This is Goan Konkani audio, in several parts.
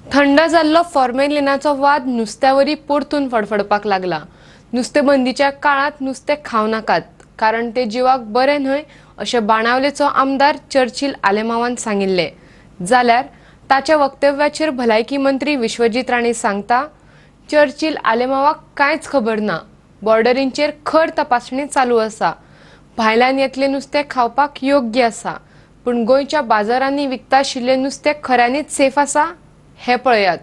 थंड जाल्लो फॉर्मेलिनाचो वाद नुस्त्यावरी परतून फडफडपाक लागला. नुस्तें बंदीच्या काळांत नुस्तें खावं नाकात, कारण ते जिवाक बरें न्हय अशें बाणावलेचो आमदार चर्चिल आलेमावान सांगिल्लें. जाल्यार ताच्या वक्तव्याचेर भलायकी मंत्री विश्वजीत राणे सांगता, चर्चिल आलेमावाक कांयच खबर ना. बॉर्डरींचेर खर तपासणी चालू आसा. भायल्यान येतलें नुस्तें खावपाक योग्य आसा, पूण गोंयच्या बाजारांनी विकता आशिल्लें नुस्तें खऱ्यांनीच सेफ आसा हें पळयात.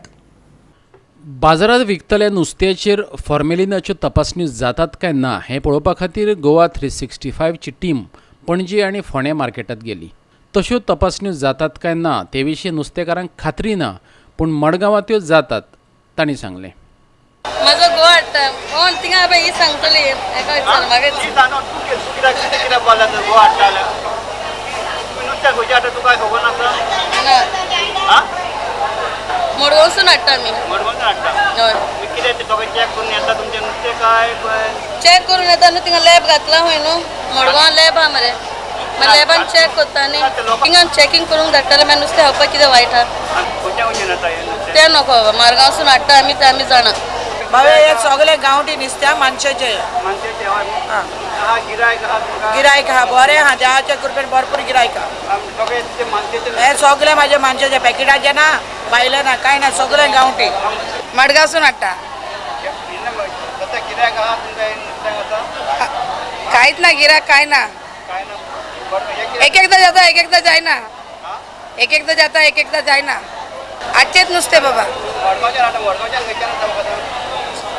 बाजारांत विकतल्या नुस्त्याचेर फॉर्मेलिनाच्यो तपासण्यो जातात काय ना हें पळोवपा खातीर गोवा 365ची टीम पणजी आनी फोंडें मार्केटांत गेली. तश्यो तपासण्यो जातात काय ना ते विशीं नुस्तेकारांक खात्री ना, पूण मडगांवां त्यो जातात, तांणी सांगलें. म्हाजो घोव हाडटा कोण थिंगा ही सांगतली हेका विचार म्हाका. तूं कित्याक कितें कित्याक बोल्ला तर घोव हाडटा जाल्यार नुस्त्या खंयचें हाडटा तुका खबर नासता? ना. आं? मडगांवसून हाडटा आमी. मडगांवच्यान हाडटा? हय. कितें तें सगळें चॅक करून येता तुमचें नुस्तें काय? चॅक करून येता न्हू, थिंगा लॅब घातला खंय न्हू, मडगांव लॅब आहा मरे, मागीर लॅबान चॅक करता न्ही, थिंगा चॅकींग करूंक धाडटाले. मागीर नुस्तें खावपाक कितें वायट आहा? खंयच्या खंयच्यान येता हें नुस्तें? तें नको बाबा, मारगांवसून हाडटा आमी तें आमी जाणा. बाबा, हे सगळे गांवठी नुस्त्या मानशेचे. मानशेचें? हय. आहा गिरायक आहा तुमकां? गिरायक आहा, बरें आहा, देवाच्या कृपेन भरपूर गिरायक आहा. सगळे ते मानशेचे? हे सगळे माझे मानशेचे, पॅकेटाचे ना, भायले ना, कांय ना, सगळे गांवठी. मडगांवसून हाडटा. सध्या गिरायक आहा तुमकां हे नुस्त्याक आतां? कांयच ना गिरायक, कांय ना. काय ना, बरें, हें एक एकदां जाता, एक एकदां जायना. एक एकदां जाता, एक एकदां जायना. आजचेच नुस्तें बाबा. मडगांवच्यान हाडटा, मडगांवच्यान खंयच्यान हाडटा म्हाका?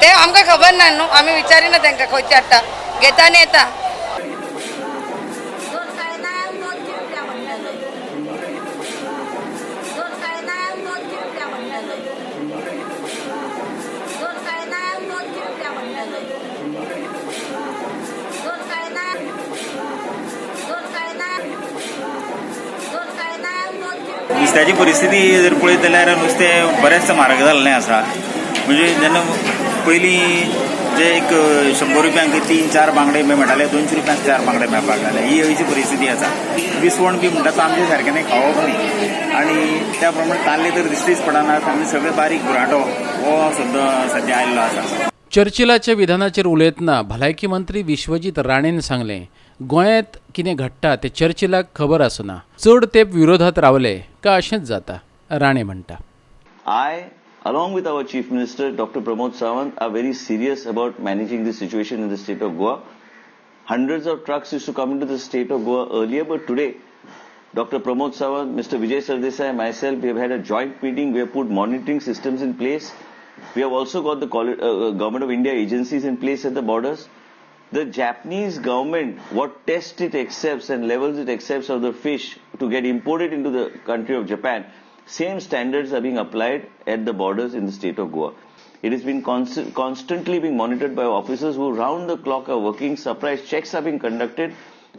ते आमकां खबर ना न्हू, आमी विचारिना तांकां खंयचे हाडटा, घेता आनी येता. दोन काळे नारळ, 2 रुपया म्हणटाले. दोन काळे नारळ, 2 रुपया म्हणटाले. दोन काळे नारळ, 2 रुपया म्हणटाले. दोन काळे नारळ, दोन काळे नारळ, दोन काळे नारळ, 2 रुपया. नुस्त्याची परिस्थिती जर पळयत जाल्यार नुस्तें बरेंच म्हारग जाल्लें आसा. म्हणजे जेन्ना पयलीं जे एक 100 रुपयांक 3-4 बांगडे मेळटाले, 200 रुपयांक 4 बांगडे मेळपाक लागले. ही हयची परिस्थिती आसा. विसवण बी म्हणटा तो आमचे सारकें न्ही, खावप न्ही आनी त्या प्रमाणे ताल्ले तर दिश्टीच पडनात आनी सगळे बारीक बुराटो हो सद्दां सद्या आयिल्लो आसा. चर्चिलाच्या विधानाचेर उलयतना भलायकी मंत्री विश्वजीत राणेन सांगलें, गोंयांत कितें घडटा तें चर्चिलाक खबर आसना. चड तेंप विरोधात रावले काय अशेंच जाता, राणे म्हणटा. I, along with our Chief Minister, Dr. Pramod Sawant, are very serious about managing the situation in the state of Goa. Hundreds of trucks used to come into the state of Goa earlier, but today, Dr. Pramod Sawant, Mr. Vijay Sardesai, myself, we have had a joint meeting. We have put monitoring systems in place. We have also got the Government of India agencies in place at the borders. The Japanese government, what test it accepts and levels it accepts of the fish to get imported into the country of Japan, same standards are being applied at the borders in the state of Goa. It has been constantly being monitored by officers who round the clock are working. Surprise checks are being conducted.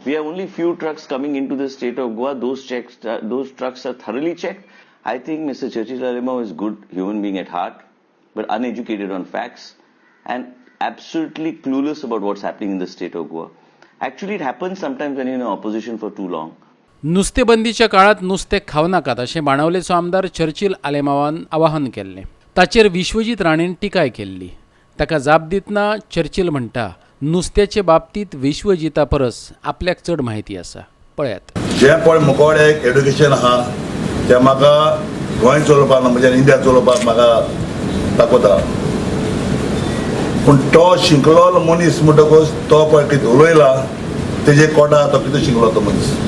We have only few trucks coming into the state of Goa. Those trucks are thoroughly checked. I think Mr. Churchill Alemao is good human being at heart, but uneducated on facts and absolutely clueless about what's happening in the state of Goa. Actually, it happens sometimes when you're in opposition for too long. नुस्तें बंदीच्या काळांत नुस्तें खावं नाकात अशें बाणावलेचो आमदार चर्चिल आलेमावान आवाहन केल्लें. ताचेर विश्वजीत राणेन टिकाय केल्ली. ताका जाप दितना चर्चिल म्हणटा, नुस्त्याचे बाबतींत विश्वजिता परस आपल्याक चड म्हायती आसा. पळयात. जे पळय मुकोडे एक एडुकेशन आहा तें म्हाका गोंय चलोवपाक ना, म्हणजे इंडिया चलोवपाक म्हाका दाखोवता. पूण तो शिकलो मनीस म्हणटकूच तो पळय कितें उलयला तेजे कोटा, तो कितें शिकलो तो मनीस.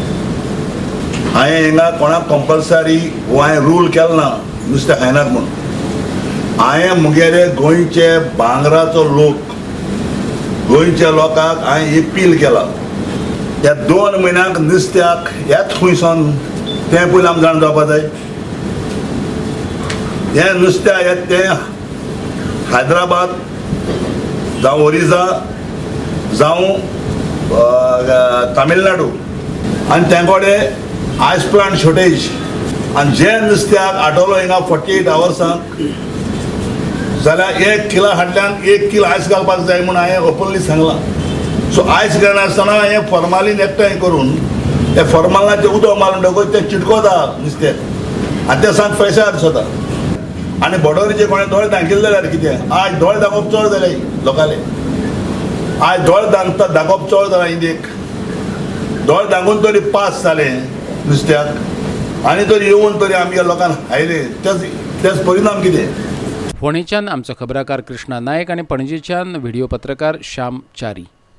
हांवें हिंगा कोणाक कंपल्सरी हो हांवें रूल केलो ना नुस्तें खायनात म्हूण. हांवें मुगेले गोंयचे भांगराचो लोक, गोंयच्या लोकांक हांवें एपील केला, ह्या 2 म्हयन्याक नुस्त्याक येत खंयसान तें पयलीं आमी जाण जावपा जाय. हें नुस्त्या येत तें हैदराबाद जावं ओरिसा जावं तामिळनाडू आनी तें कडेन आयस प्लांट शॉर्टेज आनी जे नुस्त्याक आटवलो हिंगा 48 आवर्सांक जाल्यार 1 किला हाडल्यान 1 कील आयस घालपाक जाय म्हूण हांवें ओपनली सांगलां. सो आयस घालनासतना हें फॉर्मालीन एकठांय करून ते फॉर्मालिनाचें उदक मारून म्हणटकूच तें चिटकोता नुस्तें आनी तें सामकें फ्रेश दिसता. आनी बॉर्डरीचे कोणें दोळे दाखयले जाल्यार कितें, आयज दोळे दाखोवप चड जाले लोकांले. आयज दोळे दाखता दाखोवप चड जाला इंडियेक. दोळे दाखोवन तरी पास जाले नुस्त्याक आनी तरी येवन तरी आमच्या लोकांक आयले, तेच तेच परिणाम कितें. फोंडेच्यान आमचो खबराकार कृष्णा नायक आनी पणजेच्यान व्हिडिओ पत्रकार श्याम च्यारी.